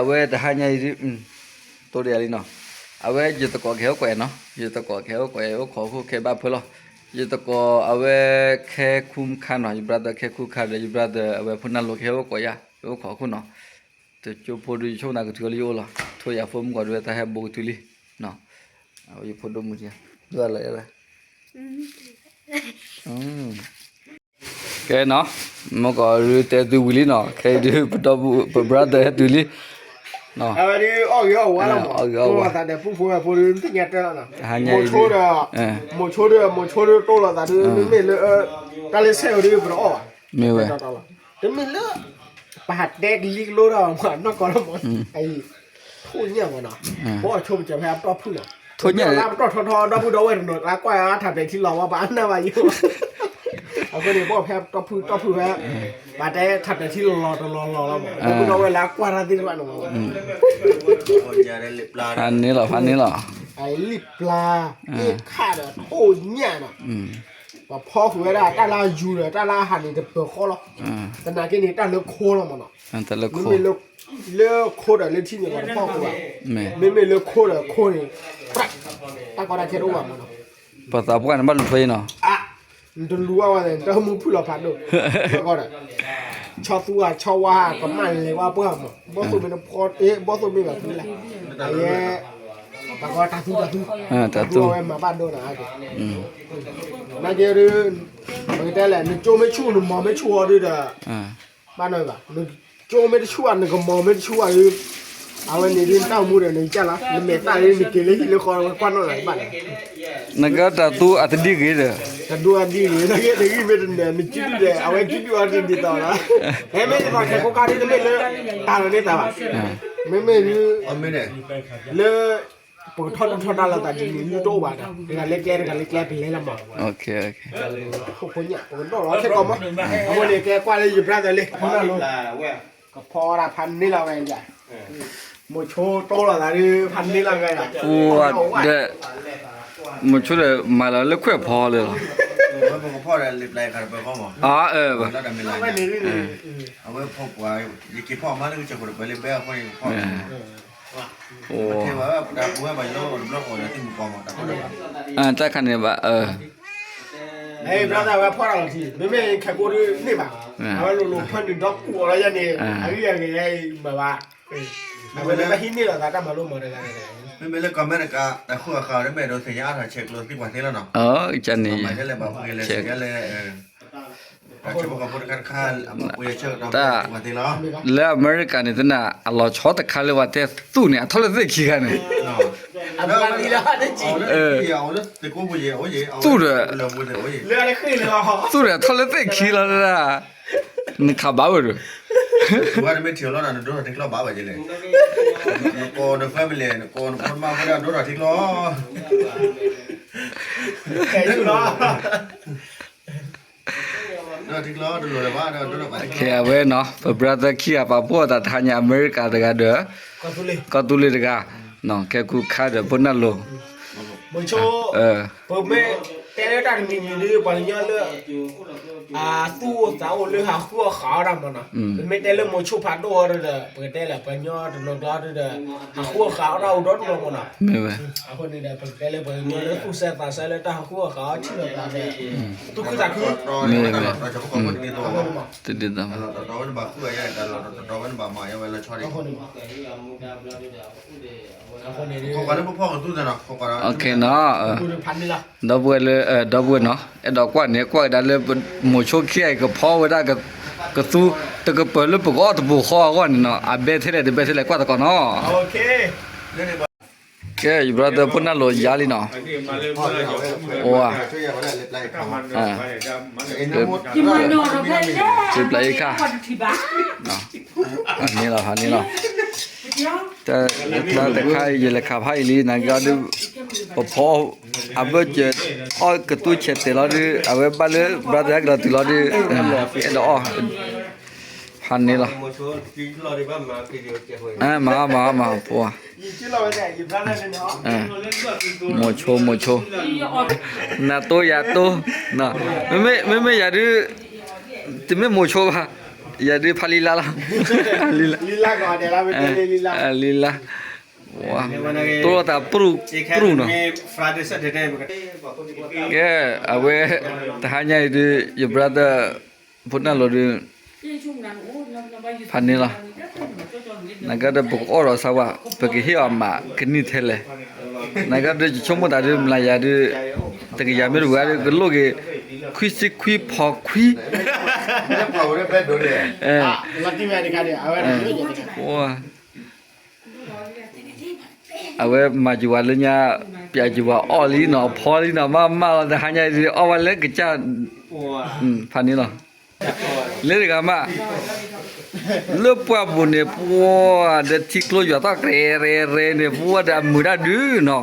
အဝဲတဟါညါအံၤဒ် တိၢ်ဒီးယၤလံနီၤ, အဝဲယသကိးကဟဲအိၣ်ကွဲးနီၤ, ယသကိးကဟဲအိၣ်ကွဲးအိၣ်ခိးခိၣ်ခဲဘၣ်ဖၢလီၤ, ယသကိးအဝဲခဲခူခါနီၤ, ယ brother ခဲခူခါဒီး ယ brother အဝဲဖိနၢ်လိၤကဟဲအိၣ်ကွဲးယၤ အိၣ်ခိးခိၣ်နီၤ, တကၠိဖိဒုးယဆိကမိၣ်နၤကထုးအီၤလၢယအိၣ်လီၤ, ထိၣ်ယၤဖိမုၣ်ကီးဒုး တၢ်ဟဲဘိကတုၤလံ, ယဖိဒိၣ်မုၣ် ဒ်လၢ ကဲနီၤ, မ့ၢ်ကီးဒုးတဲသုဝံၤလံနီၤ, ခဲအံၤဒုး ပဒီပုၢ် ပ brother ဟဲတုၤလံ, အဝဲဒုးအီၣ်ဂ့ၤအီၣ်ဝါလီၤမး, အီၣ်ဂ့ၤအီၣ်ဝါ, တိၢ်လိာ်သးဒီးပူဖိဝဲၢ်ဖိဒုး သ့ၣ်ညါတဲလီၤနီၤ, မိၤဆိဒီး မိၤဆိဒီး မိၤဆိဒုးတိၢ်လိာ်သးဒုး မ့မ့ၢ်လၢ တၢ်လၢဆဲးအီၤဒုး ပတအီၣ်ဘၣ်, မ့ၢ်ဝဲ တမ့ၢ်လၢ ပဟးတဲကလံကလိဒီးမး နီၢ်ကီၢ်လီၤမး, အံၤ ထိၣ်ညၣ်မးနီၤ, ပအီၣ်ဆိပစၢၤဖဲတီၢ်ဖုၣ်မး, ထိၣ်ညၣ် ပတီၢ်ထီထီ ဒီပုၢ်ဒီဝဲၢ်တနီၤ လၢကွၢ်ထးပဲာ်ထံလီၤဝဲ ပအနၢ်ဘၣ်ယိၣ်, အဃိန့ၣ် ပအီၣ်ဖဲတီၢ်ဖုၣ်တီၢ်ဖုၣ်ဖဲ ပှၤတဲထးပဲာ်ထံလီၤလီၤတလီၤလီၤလီၤမး, ဒီပုၢ်ဒီဝဲၢ်လၢအကွၢ်တၢ်သ့ၣ်တဖၣ်န့ၣ်မး, ဖးန့ၢ်လီၤ ဖးန့ၢ်လီၤ, အလံၣ်ပျါ အ့ၣ်ခၣ်ဒီးထိၣ်ညၣ်နီၤ, ပှၤဖီဃုာ်ဝဲဒၣ်တၢ်လၢအယူၤဒီးတၢ်လၢအဟးန့ၣ် တပၢၤဃီလီၤ, သနာ်က့န့ၣ် တၢ်လၢခိလီၤမးနီၤ, မ့မ့ၢ်လၢ လၢခိဒီးလၢထံန့ၣ် ပှၤတဖီဃုာ်ဘၣ်, မ့မ့ၢ်လၢခိဒီးခိန့ၣ် တၢ်ကီတၢ်ခဲတအိၣ်ဘၣ်မးနီၤ, ပှၤသးပှၢ်န့ၣ် ဘၣ်လူၤထွဲအံၤနီၤ, နတလူၤဘၣ်ဝဲန့ၣ် တၢ်မူဖုၣ်လီၤဖးဒိၣ်, ဆီသူအဆီဝါကမၣ်လဲၤဝဲပှၢ်မး, ဘီၣ်သိၣ်မ့ၢ်တဖီ ဘီၣ်သိၣ်မ့ၢ်ဘၣ်ဖုလဲၣ်, အယဲ တၢ်ကီတၢ်သူတၢ်သူ, တၢ်သူအဝဲမၤဘၣ်ဒိနၤ, နာ်က့ဒုး ပကတဲလဲၣ် နကၠိမ့ၢ်ဆူၣ် နမီၤမ့ၢ်ဆူၣ်အီၤဒုးဒီး ဘၣ်နီၤဘၣ် နကၠိမ့ၢ်တဆူၣ်ဘၣ် နကမီၤမ့ၢ်တဆူၣ်ဘၣ်ဒုး အဝဲန့ၣ်ဒုး နတၢ်အိၣ်မူဒီး နကစၢ်လီၤ နမဲာ်သၣ်ဒုး နက့ၤလၢဟံၣ်လၢဃီဝဲကွၢ်နီၣ်လၢၤဘၣ်န့ၣ် နကတၢ်သူအတဒ်ဂ့ၤဒီး တဒိအဒ်ဂ့ၤ နက့ၤတဂံၢ်မ့ၢ်တနၢၤ နစုဒုးဒီး အဝဲစုဒုးအီၤတဒ်သိးလီၤ မ့မ့ၢ်တဘၣ်ခဲကိးခါဒုး တမ့ၢ်လၢ တၢ်လီၤန့ၢ်သးဘၣ် မ့မ့ၢ်ဒုး လၢ ပကထီၣ်ဒုးထီၣ်တၢ်လီၤသးဒ်န့ၣ် မ့ၢ်တအိၣ်ဘၣ်ဒီး တဂၤလၢကျဲ တဂၤလၢကျဲ ပလဲၤလီၤမး ဟိၣ်ဖိညၣ် ပကဒိၣ်လီၤထဲကီးမး အဃိန့ၣ် ကဲကွၢ်လၢယ brother လံ ကဖီဝဲဒၣ်ဖးန့ၢ်လီၤဝဲယၤ မိၤဆိတိၢ်လီၤသးဒုး ဖးန့ၢ်လီၤဝဲယၤ ဒီး မိၤဆိဒီးမၤလီၤလၢခွဲးဖီလၢလီၤ အဝဲဖီပှၤ ယက့ၤဖီမးလၢကစၢၢ်ခိၣ်တပၢၢ်လၢဘဲအဃိန့ၣ်ဖီ တၢ်ခါန့ၣ်ဘၣ် brother ဝဲဖီတၢ်လီၤထံ မ့မ့ၢ်ခဲကိးဒုးန့ၢ်ဘၣ် အဝဲလိၤလိၤဖၢနုာ်ဒီကူၣ်အီၤလီၤယဲန့ၣ် အဂံၢ်အဂီၤယဲအံၤမၤဘၣ် အဝဲလၢဟံးန့ၢ်လီၤသးတၢ်မၤလိမၤတဂၤတဂၤ မ့မ့ၢ်လၢကီၢ်အမဲရကၤ တၢ်ဃူတၢ်ဃာ်အီၤ တမ့ၢ်ဒိးသ့ၣ်ညါအါထီၣ်ဆဲးကျိးသံကွၢ်သ့လီၤနီၤ ကန့ၣ် တၢ်ဆဲးဖိကီၢ်ဖိတခါတခါ အမၤပူၤယဲဆၢကတီၢ်ကွၢ်သ့လီၤ လၢအမဲရကၤန့ၣ် သနာ် အလီၤဆီတခါလၢပှၤတဲသူၣ်န့ၣ် အထီၣ်လၢသ့ၣ်ခံဂၤန့ၣ် သူၣ်ဒီး သူၣ်ဒီးထီၣ်လၢသ့ၣ်ခံလီၤ နခးဘၣ်ဝဲဒီး နမ့ၢ်ထံၣ်လီၤနဒိၣ်ထီၣ်ထံကျီဘၣ်ဝဲလဲၣ် နကိးန family နကိးနဖိနမါဖိဒိၣ်ထီၣ်ထံကျီ အဝဲနီၤ ပ brother ခံဂၤပာ်ဖှိၣ်အသးတဟါညါ အမဲရကၤတဂၤဒီး ကီၢ်သူလ့ၤတဂၤ ခဲကူခါဒီးဖိနၢ်လိၤ ပမ့ၢ်တဲလၢတၢ်တမံၤမံၤဒုး ပှၤကညီလၢ အသူၣ်အိၣ်သးအိၣ်လၢဟးဃုအီၣ်ဃးအီၣ်တၢ်မးနီၤ ပမ့ၢ်တဲလၢမိၤဆိဖးဒိၣ်အီၤဒီး ပကတဲလၢပှၤကညီတနီၤကျါဒီး ဟးဃုအီၣ်ဃးအီၣ်တၢ်အိၣ်ဒီတနီၤမးနီၤ အဃိန့ၣ်ဒီး ပကတဲလၢပှၤကညီလၢသူၣ်စဲသးစဲလၢတၢ်ဟးဃုအီၣ်ဃးအီၣ်ထံၣ်လိာ်သးဒီး သူၣ်ခုသးခု မ့ၢ်ဝဲ တဒ်သိး အဃိန့ၣ် ဒီပုၢ်ဝဲၢ်လၢ ဒီပုၢ်ဝဲၢ်နီၤ အဲၣ်ဒိးကွၢ်လၢ ဒီပုၢ်ဝဲၢ်နီၤ အဲၣ်ဒိးကွၢ်န့ၣ် ကွၢ်ကဒါလၢ မိၤဆိခံဂၤအံၤကဖီဝဲဒၣ် ကသူ တကပၢၤလၢပကအီၣ်တပူၤဃီအဂီၢ်န့ၣ်နီၤ အဘဲထဲလဲၣ်တဘဲထဲလဲၣ်ကွၢ်သကိးနီၤ ကဲ ယ brother ဖိနၢ်လိၤယါလံနီၤ အိၣ် ပျံၤပျံၤအံၤခါ န့ၣ်လီၤ န့ၣ်လီၤ တၢ်တခါအံၤ ယလဲၤခးဖးအံၤလံ နာ်က့ဒုး ပဖီ အဘၢၣ်စၢၤ အီၣ်ကသူဆဲးတဲာ်လီၤဒုး အဝဲဘၣ်လၢ brother ဟဲက့ၤလီၤတုၤလီၤဒုး အဲၣ်ဒိးအီၣ် ဖးန့ၣ်လီၤ မၤမၤမၤဖိ မိၤဆိ မိၤဆိ နၤတိယၤတိ မ့မ့ၢ်ယၤဒုး တမ့ၢ်မိၤဆိဘၣ် ယၤဒုးဖးလံလါလီၤ, လံလါ, လံလါ, တိၢ်လိာ်သးပြူၢ်ပြူၢ်နီၤ, ကဲ, အဝဲ, တဟါညါအံၤဒုး ယ brother ဖိနၢ်လိၤဒုး ဖးန့ၣ်လီၤ, နကဒီးပကအီၣ်ဒီးစါဝါ, ပကဟ့ၣ်အီၤမးကနံၣ်ထဲလဲၣ်, နကဒီးယဆိကမိၣ်သးဒုး မလၤယၤဒုး, တကယၤမ့ၢ်တဝံၤဒုး ကလိၣ်က့ၤ, ခွံဆံခွံဖီခွံ, အဝဲမၤယံၤဝဲလၢညါ, ပျးယံၤဝဲအီၣ်လံနီၤ ဖီလံနီၤ မၤမၢ်လီၤ တဟါညါအံၤဒုး အီၣ်ဝဲလၢကစၢ်, ဖးန့ၣ်လီၤ, လၢတဂၤမး, လၢပှၢ်ပူၤန့ၣ် ပှၤဒီးထံကျိယွၤသီၣ် ရဲရဲရဲန့ၣ် ပှၤဒီးအမုာ်တၢ်ဒုးနီၤ,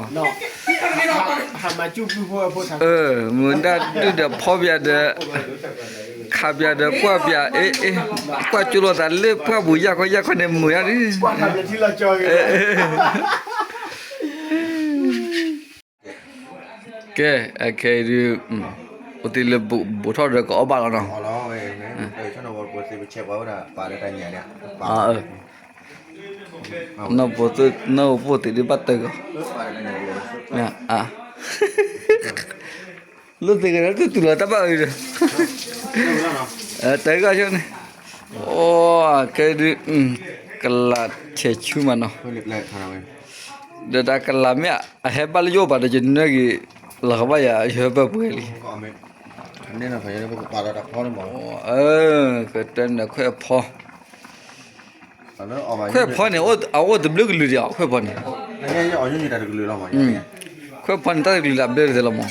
မုာ်တၢ်ဒုးဒီးဖီပျးဒီး, ခးပျးဒီးကွၢ်ပျး, အ့ အ့, ကွၢ်ကၠိလိာ်သးလၢပှၢ်ပူၤ ယၢ်ခီယၢ်ခီန့ၣ် မုာ်တၢ်ဒုး ကဲ, အခဲအံၤဒုး, အိၣ်တ့ၢ်လၢဘိးထီၣ်ဒီးကအီၣ်ဘၣ်လီၤနီၤ, နီၢ်ပိာ်သ့ၣ်ပဆဲးပှၤဝဲဒၣ်ပာ်လၢတၢ်ညၣ်န့ၣ်, လိၣ်သ့ၣ်ကဒီးတူၢ်တူၢ်လီၤတၢ်ဘၣ်အံၤဒီး, တၢ်ဂီၤဆိန့ၣ်, အိၣ်, ခဲအံၤဒုး, ကလးဆဲးဆူမးနီၤ, ဒီးတၢ်ကလးမ့ၢ်အဟဲဘၣ်လၢယအိၣ်ပၤဒီး ယနၢဂ့ၤ, လီၤကဘၣ်ယၤ ယဟၢဖၢပှဲၤလံ, ကတၢၢ်န့ၣ်ခွဲးဖီ, ခွဲးဖီန့ၣ် အအိၣ်တဘျုးကလုာ်ဒံးအီၤ ခွဲးဖီန့ၣ်, ခွဲးဖီန့ၣ် တၢ်တကလုာ်လၢအဘျၢတသ့လီၤမး,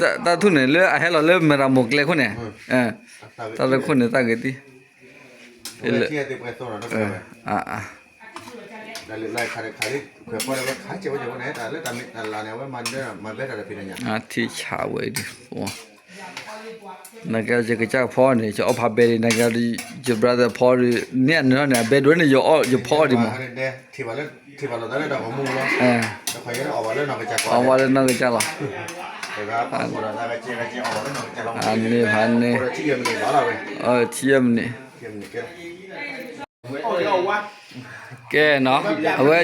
တၢ်ထူၣ်န့ၣ် လၢအဟဲလီၤလၢမဲၢ်ရမိၢ်ကျဲခိၣ်န့ၣ်, တၢ်တခိၣ်န့ၣ် တၢ်ဂ့ၤသံ, ထံဆးဝဲဒုး, နကဲယကစၢ်ဖီန့ၣ် ယအီၣ်ဖးဘဲဒံး နကဲယ brother ဖီဒံး န့ၢ်အနၢ်န့ၣ် အဘဲဒိၣ်န့ၣ် ယအီၣ်ယဖီအီၣ်ဒံးမး, အီၣ်ဝဲလၢနီၢ်ကစၢ်လီၤ, အန့ၣ်ဖးန့ၣ်, ထံၣ်ယဲၢ်မံးနံး, ကဲနီၤ, အဝဲ,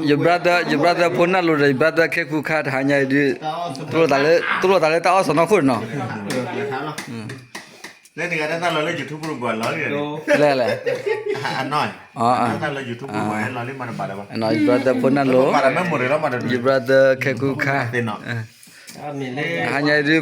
ယ brother, ယ brother ဖိနၢ်လိၤဒီး ယ brother ခဲကူခါ တဟါညါအံၤဒုး, တိၢ်လိာ်သးလၢတၢ်အီၣ်စီၢ်နီၤခိၣ်နီၤ, လဲၤလဲၣ်, ယ brother ဖိနၢ်လိၤ, ယ brother ခဲကူခါ, တဟါညါအံၤဒုး,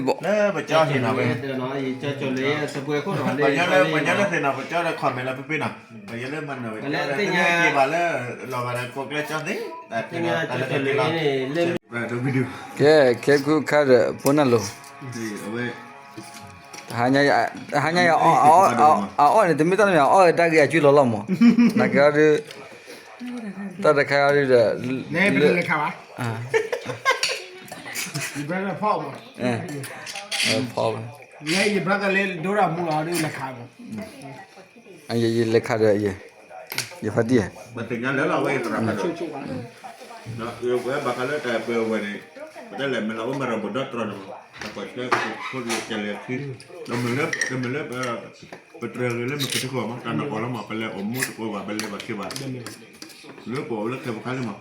ကဲ, ခဲကူခါဒီး ဖိနၢ်လိၤ, တဟါညါ, အအီၣ်န့ၣ် တမ့ၢ်တၢ်တမံၤ အအီၣ်တၢ်ဂ့ၢ်အစုလီၤလီၤမး, နကဲအီၤဒုး, တၢ်တခါအီၤဒုးဒီး, လဲၤဘၣ်လဲၤခါဘၣ်, ယ brother ဖီမး, ဖီ, ယ brother လဲၤဒိရမူလီၤဒုးလဲၤခါမး ယလဲၤခးဒီး, ယဖါတံၢ်, ပသ့ၣ်ညါလၢလီၤဝဲအံၤသရၣ်ဖးဒိၣ်, ဝဲဘၣ်ဃးလၢတၢ်ပၢဝဲန့ၣ်, ပတဲလဲၣ် မ့ၢ်လီၤအိၣ်မ့ၢ်ဒီးဘိးဒီတြီန့ၣ်မး, တၢ်ကွၢ်ဆၢဖိဒိၣ်ကလဲၤခံ, တမ့ၢ်လၢ, တမ့ၢ်လၢ, ပတြၢၤဂ့ၤလၢမ့ၢ်ကတဃီမး တၢ်နီၢ်ကီၢ်လီၤမး ပလဲၤအိၣ်မူတကိးဘၣ် ပလဲၤဘၣ်က့ၤဘၣ်, လၢပအိၣ်လၢခဲပခါလံမး